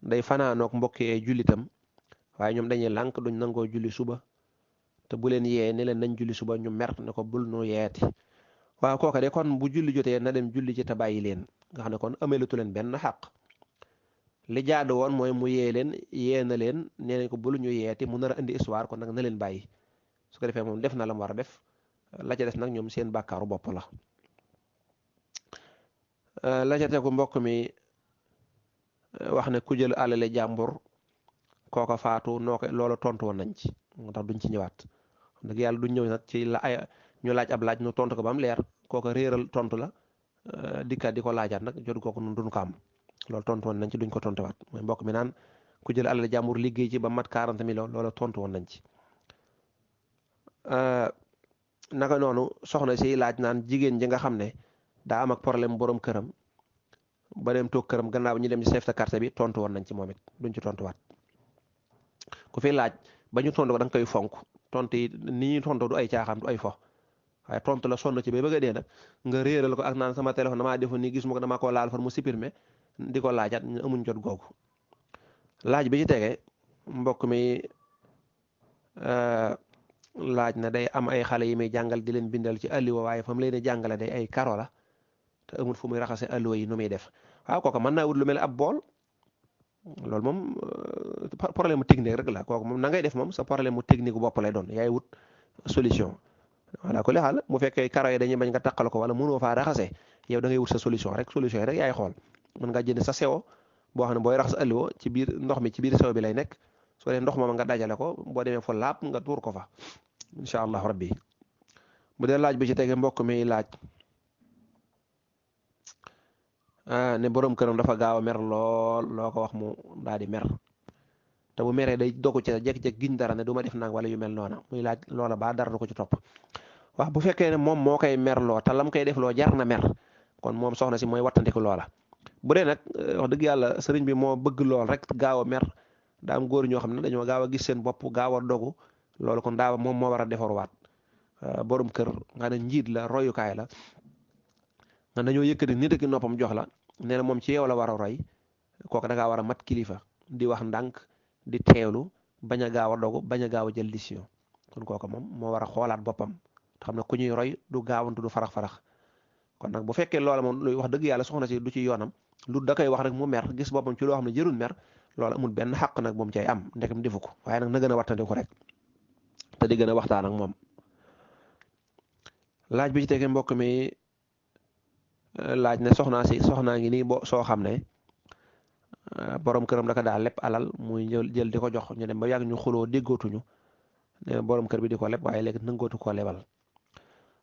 day fanaanook mbokk ay jullitam waaye ñoom dañuy lànk duñ nangoo julli suba te bu leen yee ne leen nañ julli suba ñu mer ne ko bul nu yeeti waaw kooka de kon bu julli jotee na dem julli ci te bàyyi leen nga xam ne kon ameelatu leen benn xàq li jaadu woon mooy mu yee na leen nee nañ ko bul ñu yeeti mu nar a indi histoire kon nag na leen bàyyi su ko defee moom def na la mu war a def la ca des nag ñoom seen bàkkaaru bopp la ca tegu mbokk mi wax ne ku jël alale jàmbur kooka faatu noo ko loola tontu woon nañ ci moo tax duñ ci ñëwaat dëgg yàlla duñ ñëw nag ci la ay ñu laaj ab laaj ñu tontu ko ba mu leer kooka réeral tontu la dikkaat di ko laajaat nag jot kooku nun duñ ko am loolu tontu woon nañ ci duñ ko tontuwaat mooy mbokk mi naan ku jël alal jàmbur liggéey ci ba mat 40 millions loola tontu woon nañ ci naka noonu soxna si laaj naan jigéen ji nga xam ne daa am ak problème borom këram ba dem toog këram gannaaw ñu dem ci chef de quartier bi tontu woon nañ ci moom it duñ ci tontuwaat ku fi laaj ba ñu tontu ko da nga koy fonk tontu yi ni ñuy tontu du ay caaxaan du ay fo waaye tontu la sonn ci ba bëgg a dee nag nga réeral ko ak naan sama téléphone damaa defoon nii gis ma ko damaa ko laal fan mu supprimer di ko laajaat ñu amuñ jot googu laaj bi ci tege mbokk mi laaj na day am ay xale yi muy jàngal di leen bindal ci alliwa waaye fa mu leen jàngale day ay karo la te amul fu muy raxase alliwa yi nu muy def waaw kooku mën naa wut lu mel ab bool loolu moom problème mu technique rek la kooku moom na ngay def moom sa problème mu technique bopp lay doon yaay wut solution voilà ko li xaal bu fekkee karo yi dañuy bañ nga taqal ko wala mënoo faa raxase yow da ngay wut sa solution rek solution yi rek yaay xool mën nga jënd sa sewo boo xam ne booy raxas alliwa ci biir ndox mi ci biir sewo bi lay nekk soo dee ndox moom nga dajale ko boo demee fa laab nga tuur ko fa incha allah rabbi bu dee laaj bi ci tege mbokk mi laaj ne borom këram dafa gaaw a mer lool loo ko wax mu daal di mer te bu meree day dogu ci jékki-jékki giñ dara ne du ma def nang wala yu mel noona muy laaj loola ba dara du ko ci topp wax bu fekkee ne moom moo koy merloo te lam koy def loo jar na mer kon moom soxna si mooy wattandiku loola bu dee nag wax dëgg yàlla sëriñ bi moo bëgg lool rek gaaw a mer daa am góor ñoo xam ne dañoo gaaw a gis seen bopp gaaw a dogu loolu kon daawa moom moo war a defarwaat borom kër nga ne njiit la royukaay la nga dañoo yëkkati nit ak noppam jox la nee na moom ci yow la war a roy kooku da ngaa war a mat kilifa di wax ndànk di teewlu bañ a gaaw a dogu bañ a gaaw a jël décision kon kooku moom moo war a xoolaat boppam xam ne ku ñuy roy du gaawantu du farax-farax kon nag bu fekkee loola moom luy wax dëgg yàlla soxna si du ci yoonam lu da koy wax rek mu mer gis boppam ci loo xam ne jërul mer loola amul benn xàq nag moom cay am ndekam defu ko waaye nag na gën a wattandiku rek te di gën a waxtaan ak moom laaj bi ci tege mbokk mi laaj ne soxnaa ngi nii soo xam ne borom këram daka daa leb alal muy jël di ko jox ñu dem ba yàgg ñu xuloo déggootuñu ne borom kër bi di ko leb waaye léegi nangootu koo lebal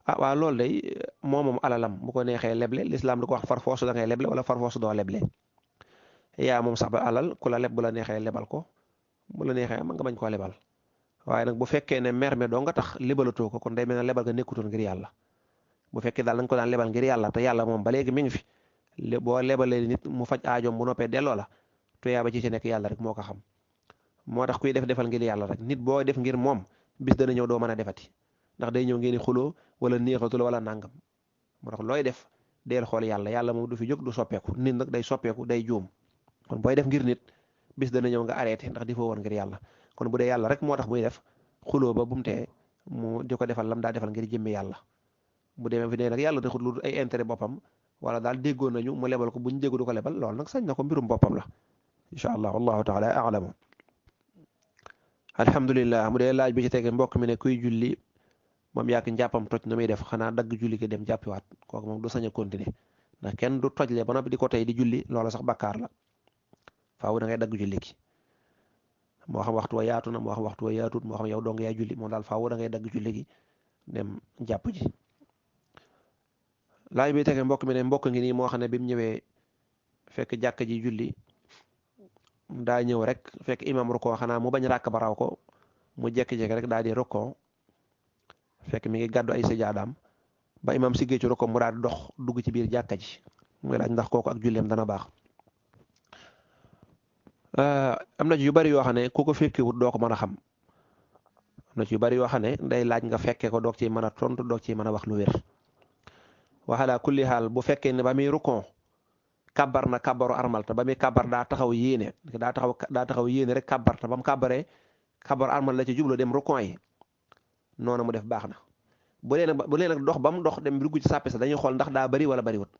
waaw loolu day moom alalam bu ko neexee leble lislaam du ko wax farfoosu da ngay leble wala farfoosu doo leble yaa moom sax ba alal ku la leb bu la neexee lebal ko bu la neexee mën nga bañ koo lebal waaye nag bu fekkee ne mer me doo nga tax lebalatoo ko kon day mel ne lebal nga nekkutoon ngir yàlla bu fekkee daal da nga ko daan lebal ngir yàlla te yàlla moom ba léegi mi ngi fi boo lebalee nit mu faj aajoom bu noppee delloo la tuyaa ba ci nekk yàlla rek moo ko xam moo tax kuy defal ngir yàlla rek nit boo def ngir moom bis dana ñëw doo mën a defati ndax day ñëw ngeen di xuloo wala neexatu la wala nangam moo tax looy def deel xool yàlla moom du fi jóg du soppeeku nit nag day soppeeku day juum kon booy def ngir nit bis dana ñëw nga arrêté ndax di foo woon ngir yàlla kon bu dee yàlla rek moo tax muy def xuloo ba bu mu tee mu di ko defal lam daa defal ngir jëmmi yàlla bu demee fi ne nag yàlla taxut lu ay intérêt boppam wala daal déggoon nañu mu lebal ko bu ñu déggu du ko lebal loolu nag sañ na ko mbirum boppam la incha allah wallahu taala alamu alhamdulillah mu dee laaj bi ci tege mbokk mi ne kuy julli moom yàgg njàppam toj na muy def xanaa dagg julli ki dem jàppiwaat kooku moom du sañ a continuer ndax kenn du tojle ba noppi di ko tey di julli loola sax bakkaar la faaw da ngay dagg julli ki moo xam waxtu wa yaatu na moo xam waxtu wa yaatut moo xam yow dong yaay julli moom daal faaw da ngay dagg julli gi dem jàpp ji laaj bi tege mbokk mi ne mbokk ngi nii moo xam ne bi mu ñëwee fekk jàkk ji julli daa ñëw rek fekk imam rukkoo xanaa mu bañ ràkk ba raw ko mu jekki-jekki rek daal di rukkoo fekk mi ngi gàddu ay sajaadaam ba imam siggee ci rukkoo mu daal di dox dugg ci biir jàkka ji muy laaj ndax kooku ak julleem dana baax am na ci yu bari yoo xam ne ku ko fekkewut doo ko mën a xam am na ci yu bari yoo xam ne day laaj nga fekke ko doog ciy mën a tontu doog ciy mën a wax lu wér waxala kulli xaal bu fekkee ne ba muy rukkoo kàbbar na kàbbaru armal te ba muy kàbbar daa taxaw yéene rek kàbbar te ba mu kàbbaree kàbbaru armal la ci jublu dem rukkoo yi noonu mu def baax na bu lee nag dox ba mu dox dem dugg ci sàppe sa dañuy xool ndax daa bari wala bariwut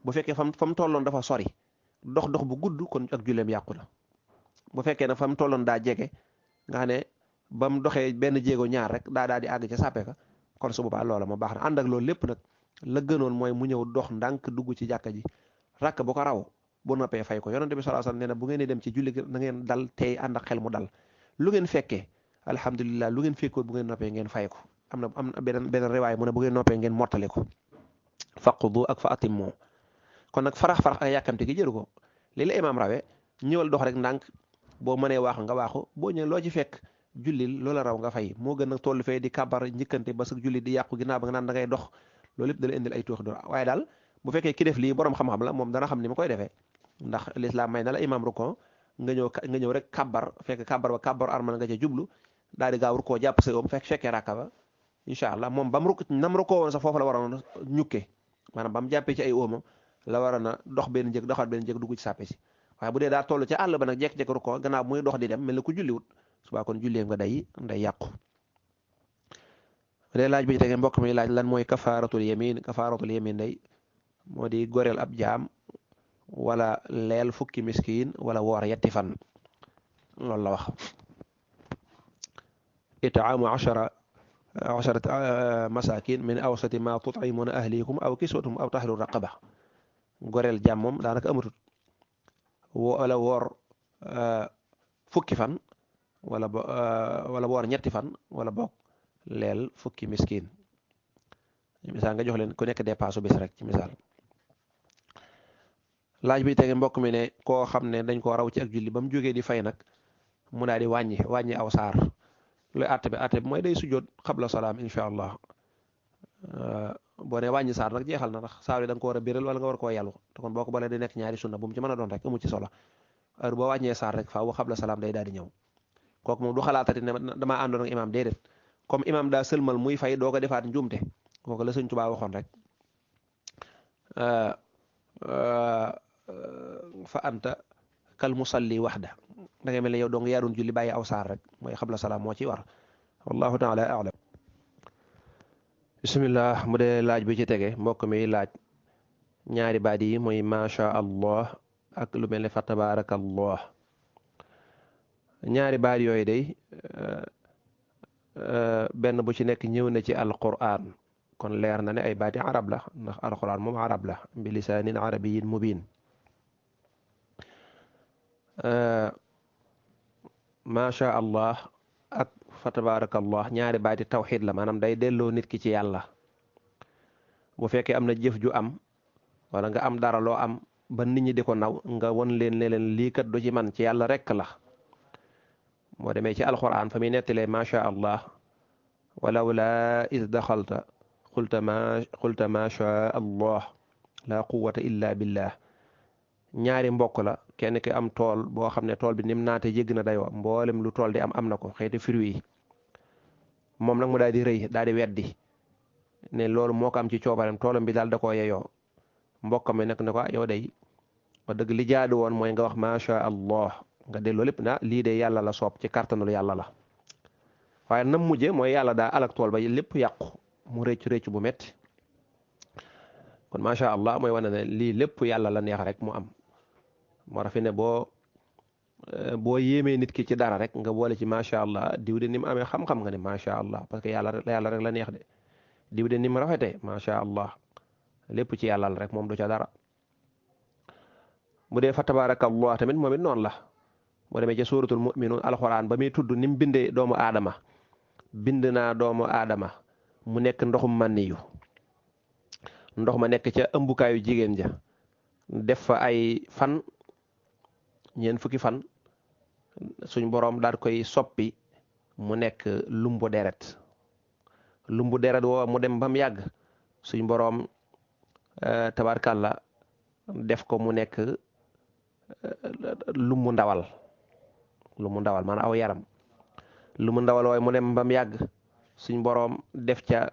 bu fekkee fa mu tolloon dafa sori dox bu gudd kon ak julleem yàqu na bu fekkee ne fa mu tolloon daa jege nga xam ne ba mu doxee benn jéego ñaar rek daal di àgg ca sàppe ka kon su boobaa loola moo baax na ànd ak loolu lépp nag la gënoon mooy mu ñëw dox ndànk dugg ci jàkka ji rakk bu ko raw boo noppee fay ko. Yonent bi sallallahu alayhi wasallam nee na bu ngeen di dem ci julli na ngeen dal tey ànd ak xel mu dal, lu ngeen fekkee alhamdulilah, lu ngeen fekkoon bu ngeen noppee ngeen fay ko. am na beneen riwaay mu ne bu ngeen noppee ngeen mottali ko. faqdu ak fa atimmu. kon nag farax ak yàkkamte gi jëru ko. li la imaam rawe ñëwal dox rek ndànk, boo mënee waaxu nga waaxu, boo ñëwee loo ci fekk jullil loola raw nga fay. moo gën nag toll fee di kàbbar njëkkante ba sa julli di yàqu ginnaaw ba nga naan da ngay dox, loolu lépp dala indil ay tooxi doon. waaye daal bu fekkee ki def lii borom xam-xam la, moom dana xam ni ma koy defee, ndax lislaam may na la imaam rukkoo nga ñëw rek kàbbar, fekk kàbbar ba kàbbar armal nga ca jublu, daal di gaaw rukkoo jàpp sa oom fekkee rakka ba incha allah moom ba mu nam rukkoo woon sax foofu la waroon ñukke, maanaam ba mu jàppee ci ay oomam la waroon a dox benn njëg doxaat benn njëg dugg ci sàppe si. waaye bu dee daa toll ca àll ba nag jekk-jekk rukkoo gannaaw muy dox di dem mel na ku julliwut, subaa kon julleem nga day yàqu. dee laaj bi ci tege mbokk mi laaj lan mooy kafaaratul yamin. kafaaratul yamin day moo di goreel ab jaam wala leel fukki miskin wala woor yetti fan, loolu la wax. itaamu asharat masakin min awsati ma tut'imuna ahlikum aw kiswatum aw tahriru raqaba. goreel jaam moom daanaka amatut, wala woor fukki fan wala woor ñetti fan wala boog leel fukki miskin. misaal nga jox leen ku nekk dépasse bis rek ci misaal. laaj bi tege mbokk mi ne koo xam ne dañ koo raw ci ak julli ba mu jógee di fay nag mu daal di wàññi aw saar, luy àtte bi mooy day sujjoot xabla salaam incha allah. boo ne wàññi saar nag jeexal na, ndax saar yi da nga ko war a biral wala nga war koo yàllu, te kon boo ko balee di nekk ñaari sunna bu mu ci mën a doon rek amu ci solo. heure boo wàññee saar rek faaw xabla salaam day daal di ñëw. kooku moom du xalaatati ne damaa àndoon ak imaam, déedéet. comme imaam daa sëlmal muy fay doo ko defaat njuumte, kooku la Sëñ Tuubaa waxoon rek fa anta kal musalli waxda, da ngay mel ne yow dong yaa doon julli bàyyi aw saar rek, mooy xabla salaam moo ci war. wallahu taala a'lam. bismillah. mu dee laaj bi ci tege mbokk mi laaj ñaari baat yi mooy macha allah ak lu mel ne fa tabarakallah. ñaari baat yooyu day benn bu ci nekk ñëw na ci alquran, kon leer na ne ay baati arab la, ndax alquran moom arab la bi lisaanin arabiyyin mubiin. macha allah ak fa tabarakallah ñaari baati tawxid la, maanaam day delloo nit ki ci yàlla. bu fekkee am na jëf ju am wala nga am dara loo am ba nit ñi di ko naw, nga won leen ne leen lii kat du ci man, ci yàlla rekk la. moo demee ci alquran fa muy nettalee macha allah walawla is daxalta qulta ma sha allah la quwwata illa billah. ñaari mbokk la, kenn ki am tool boo xam ne tool bi nim naate jégg na dayoo, mboolem lu tool di am na ko, xeeti fruit yi. moom nag mu daal di rëy daal di weddi ne loolu moo ko am ci coobareem, toolam bi daal da koo yeyoo. mbokkam mi nag ne ko yow day wax dëgg li jaadu woon mooy nga wax macha allah, nga delloo lépp na lii de yàlla la soob, ci kàttanul yàlla la. waaye nam mujje mooy yàlla daa alak tool ba lépp yàqu, mu rëcc bu metti. kon macha allah mooy wane ne lii lépp yàlla la neex rek mu am. moo tax fi ne boo yéemee nit ki ci dara rek nga boole ci macha allah, diw de ni mu amee xam-xam nga ne macha allah, parce que yàlla rek la neex de. diw de ni mu rafetee macha allah, lépp ci yàlla la rek, moom du ca dara. bu dee fa tabarakallah tamit moom it noonu la. boo demee ca suuratul mu'minuun alxuraan ba muy tudd ni mu bindee doomu aadama, bind naa doomu aadama mu nekk ndoxum mànniyu, ndox ma nekk ca ëmbukaayu jigéen ja, def fa ay fan, ñeent fukki fan, suñ boroom daal koy soppi mu nekk lumbu deret. lumbu deret woo mu dem ba mu yàgg suñ boroom tabarkàlla def ko mu nekk lumbu ndawal maanaam aw yaram. lumbu ndawal wooy mu dem ba mu yàgg suñ boroom def ca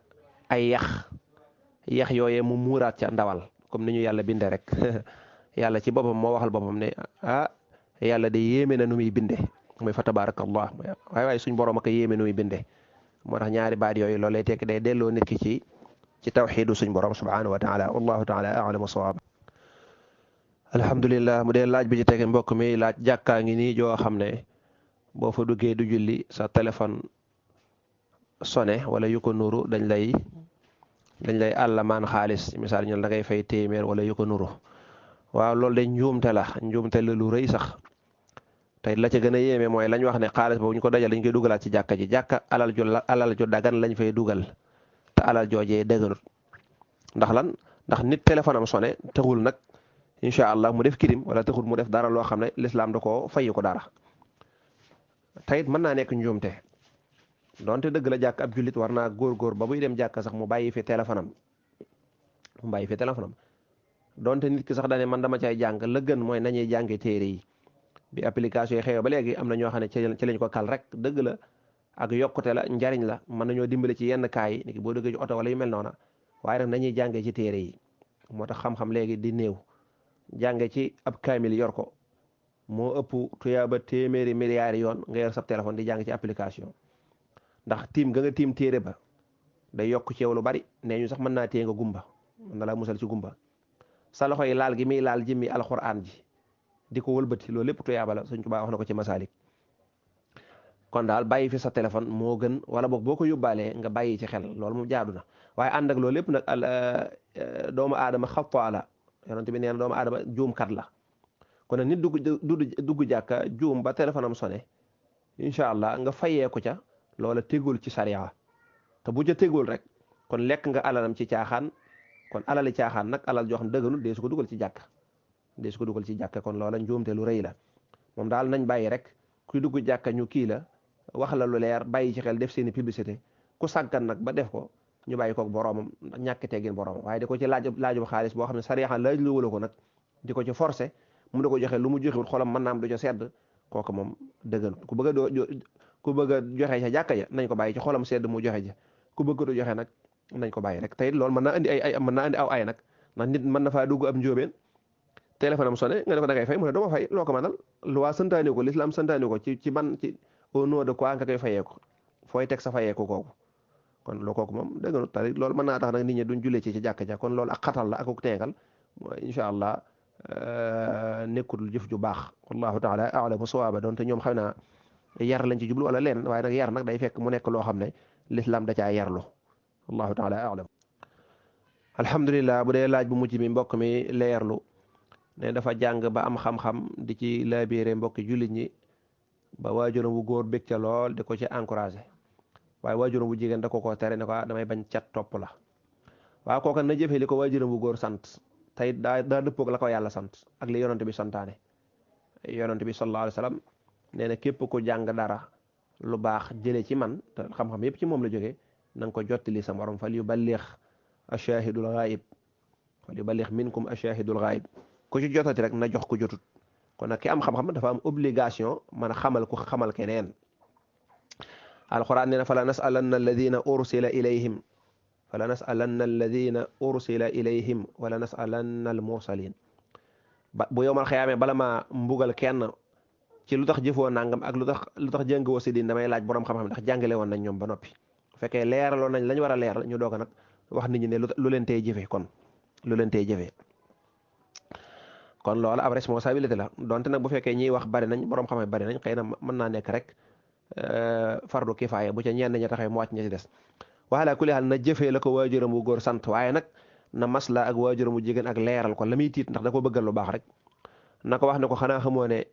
ay yax yooyee mu muuraat ca ndawal, comme ni ñu yàlla binde rek. yàlla ci boppam moo waxal boppam ne yàlla de yéeme na nu muy binde, mooy fa tabarakallah. waaye suñ boroom ak yéeme nu muy binde. moo tax ñaari baat yooyu loolu lay tekk day delloo nit ki ci tawxiidu suñ borom subhanahu wa taala. wallahu taala a'lamu sawaab. alhamdulillah. mu dee laaj bi ci tege mbokk mi laaj jàkkaa ngi nii joo xam ne boo fa duggee du julli, sa téléphone sone wala yu ko nuru, dañ lay àllamaan xaalis, misaal ñu da ngay fay téeméer wala yu ko nuru. waaw loolu de njuumte la lu rëy sax tey la ca gën a yéeme mooy lañ wax ne xaalis boobu ñu ko dajal dañ koy dugalaat ci jàkka ji jàkka alal ju dagan lañ fay dugal te alal joojee dëgganut ndax lan ndax nit téléphone am sonné taxul nag incha allah mu def kirim wala taxul mu def dara loo xam ne lislaam da koo fayi ko dara tayit mën naa nekk njuumte donte dëgg la jàkk ab jullit war naa góor ba buy dem jàkka sax mu bàyyi fi téléphone am donte nit ki sax dane man dama cay jàng la gën mooy nañuy jànge téere yi bi application yi xew ba léegi am na ñoo xam ne ci lañ ko kal rek dëgg la ak yokkute la njariñ la mën nañoo dimbale ci yenn kaay yi niki boo dëggee ci oto wala yu mel noona waaye nag nañuy jàngee ci téere yi moo tax xam-xam léegi di néew jànge ci ab kaamil yor ko moo ëpp tuyaaba téeméeri milliards yoon nga yor sab téléphone di jàng ci application ndax tiim nga tiim téere ba day yokk ci yow lu bari nee ñu sax mën naa téye nga gumba mën na laa musal ci gumba sa loxo yi laal gi muy laal jëmmi alxuraan ji di ko wëlbati loolu lépp tuyaaba la Sëñ Tuubaa wax na ko ci masaalik kon daal bàyyi fi sa téléphone moo gën wala boog boo ko yóbbaalee nga bàyyi ci xel loolu mu jaadu na waaye ànd ak loolu lépp nag doomu aadama xataa la yonent bi nee na doomu aadama juumkat la kon nag nit dugg jàkka juum ba téléphone am sonné incha allah nga fayeeku ca loola tegul ci sariya te bu ca tegul rek kon lekk nga alalam ci caaxaan kon alali caaxaan nag alal joo xam dëgganul dee su ko dugal ci jàkka kon loola njuumte lu rëy la moom daal nañ bàyyi rek kuy dugg jàkka ñu kii la wax la lu leer bàyyi ci xel def seeni publicité ku sàggan nag ba def ko ñu bàyyi koog boroomam ñàkk teggin boroomam waaye di ko ci laajub xaalis boo xam ne sariya laaj lu wala ko nag di ko ci forcé mu da ko joxe lu mu joxewul xolam mën naam du ca sedd kooku moom dëgganut ku bëgg a joxe ca jàkka ja nañ ko bàyyi ci xolam sedd mu joxe ja ku bëgg du joxe nag nañ ko bàyyi rek tey loolu mën naa andi aw ay nag ndax nit mën na faa dugg ab njóobeen téléphone am sonné nga ne ko da ngay fay mu ne doo ma fay loo ko mënal loi santaane ko l'islam santaane ko ci ban ci au nom de quoi nga koy fayee ko fooy teg sa fayee ko kooku kon loo kooku moom dëgganut tari loolu mën naa tax nag nit ñi duñ jullee ci jàkka ja kon loolu ak xatal la ak teengal incha allah nekkul jëf ju baax wallahu taala a'lamu sawaaba doon te ñoom xam naa yar lañ ci jublu wala leen waaye nag yar nag day fekk mu nekk loo xam ne l'islam da caa yarlu wallahu taala a'lam alhamdulilah bu dee laaj bu mujj mi mbokk mi leerlu ne dafa jàng ba am xam-xam di ci labiré mbokki jullit ñi ba waajuram wu góor bég ca lool di ko ci encouragé waaye waajuram bu jigéen da ko tere ne ko damay bañ cat topp la waaw kooka na jëfee li ko waajuram bu góor sant tey daa dëppoog la ko yàlla sant ak li yonent bi santaane yonent bi sallallahu alayhi wa sallam nee na képp ku jàng dara lu baax jëlee ci man te xam-xam yépp ci moom la jógee na nga ko jottali sa morom fal yuballigh ashahidul ghaib fal yuballigh minkum ashahidul ghaib ku ci jotati rek na jox ko jotut kon nag ki am xam-xam dafa am obligation mën a xamal ku xamal keneen alquran nee na fala nasalanna alladina ursila ilayhim fala nasalanna alladina ursila ilayhim wala nasalanna al mursalin bu yowmal xiyaamee bala ma mbugal kenn ci lu tax jëfoo nangam ak lu tax jàngoo si din damay laaj borom xam-xam ndax jàngale woon nañ ñoom ba noppi bu fekkee leeraloon nañ lañ war a leeral ñu doog a nag wax nit ñi ne lu leen tey jëfee kon lu leen tey jëfee kon loolu ab responsabilité la donte nag bu fekkee ñiy wax bari nañ borom xam-xam bari nañ xëy na mën naa nekk rek fardu kifaaya bu ca ñenn ña taxee mu wàcc ña ci des waxalaa ku leexal na jëfee la ko waajuram bu góor sant waaye nag na masla ak waajuram bu jigéen ak leeral ko la muy tiit ndax da ko bëggal lu baax rek na ko wax ne ko xanaa xamoo ne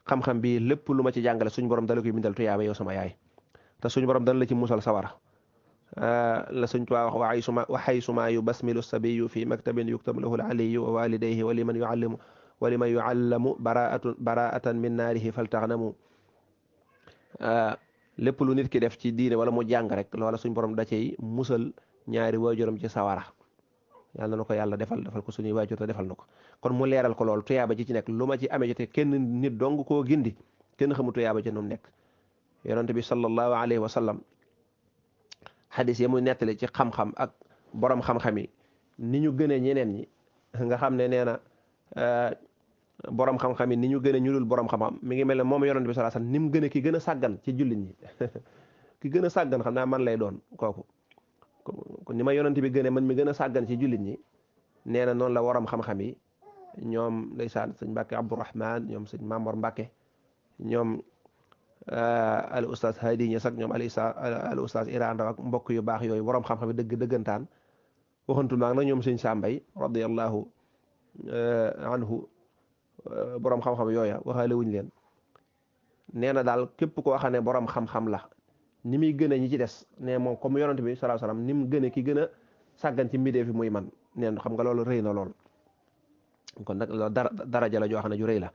xam-xam bi lépp lu ma ci jàngale suñu borom dala koy bindal tuyaaba yow sama yaay te suñu borom dana la ci musal sawara la suñ tuwaa wax wa xaysuma yu basmilu sabiyu fi maktabin yuktabu lahu aliyu wa walidayhi wa liman yuallamu baraatan min naarihi faltaxnamu lépp lu nit ki def ci diine wala mu jàng rek loola suñ borom da cey musal ñaari waajuram ci sawara yàlla na ko yàlla defal ko suñuy waajur te defal na ko kon mu leeral ko loolu tuyaaba ji ci nekk lu ma ci amee ci te kenn nit dong koo gindi kenn xamu tuyaaba ci noonu nekk yonent bi sallallahu alayhi wa sallam xadis yi muy nettali ci xam-xam ak borom xam-xam yi ni ñu gënee ñeneen ñi nga xam ne nee na borom xam-xam yi ni ñu gën a ñu dul borom xam-xam mi ngi mel ne moom yonent bi sallallahu alayhi wasallam ni mu gën a ki gën a sàggan ci jullit ñi ki gën a sàggan xam naa man lay doon kooku kon ni ma yonent bi gënee man mi gën a sàggan ci jullit ñi nee na noonu la borom xam-xam yi ñoom ndeysaan sëñ Mbàkke Abdourahman ñoom sëñ Mamor Mbàkke ñoom al ustaz Hadi Ñas ak ñoom al ustaz Iran Ndaw ak mbokk yu baax yooyu borom xam-xam yi dëggantaan waxantu naag nag ñoom sëñ Sàmbay radiyallahu anhu borom xam-xam yooya waxaale wuñ leen nee na daal képp koo xam ne borom xam-xam la ni muy gën a ñi ci des ne moom comme yonent bi sallallahu alayhi wasallam ni mu gën a ki gën a sàggan ci mbindeef fi muy man neen xam nga loolu rëy na lool kon nag loolu daraja la joo xam ne ju rëy la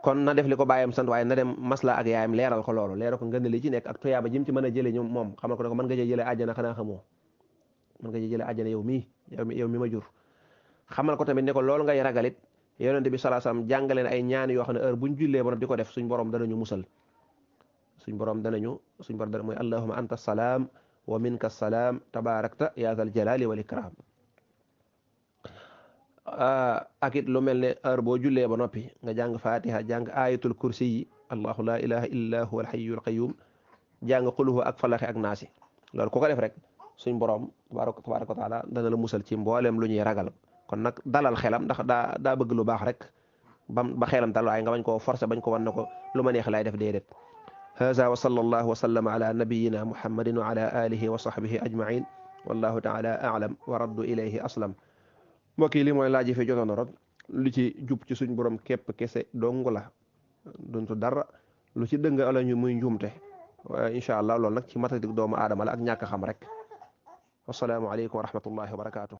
kon na def li ko bàyyam sant waaye na dem masla ak yaayam leeral ko loolu leeral ko ngën li ci nekk ak tuyaaba jim ci mën a jële ñoom moom xamal ko ne ko mën nga cee jëlee àjjana xanaa xamoo mën nga cee jëlee àjjana yow mi ma jur xamal ko tamit ne ko loolu ngay ragalit yonent bi sallallahu alayhi wasallam jàngaleen ay ñaan yoo xam ne heure buñ jullee ba di ko def suñ borom danañu musal suñ borom dana mooy allahumma anta salaam wa minka salaam tabarakta ya zal jalali wal ikram ak it lu mel ne heure boo jullee ba noppi nga jàng fatiha jàng ayatul kursi yi allahu la ilaha illa huwa al hayyul qayyum jàng xuluhu ak falaxi ak naasi loolu ku ko def rek suñ borom tabaraka wa taala dana la musal ci mboolem lu ñuy ragal kon nag dalal xelam ndax daa bëgg lu baax rek ba xelam dal waaye nga bañ koo forcé bañ ko wan ne ko lu ma neex laay def déedéet haza wa sallallahu wa sallama ala nabiyyina muhammadin wa ala alihi wa sahbihi ajmain wallahu taala a'lam wa raddu ilayhi aslam mbokk yi li mooy laaj yi fi jotoon rek lu ci jub ci suñ borom képp kese dong la duntu dara lu ci dëng ala ñu muy njuumte incha allah loolu nag ci matadik doomu aadama la ak ñàkk xam rek wasalaamu aleykum wa rahmatullahi wa barakatuh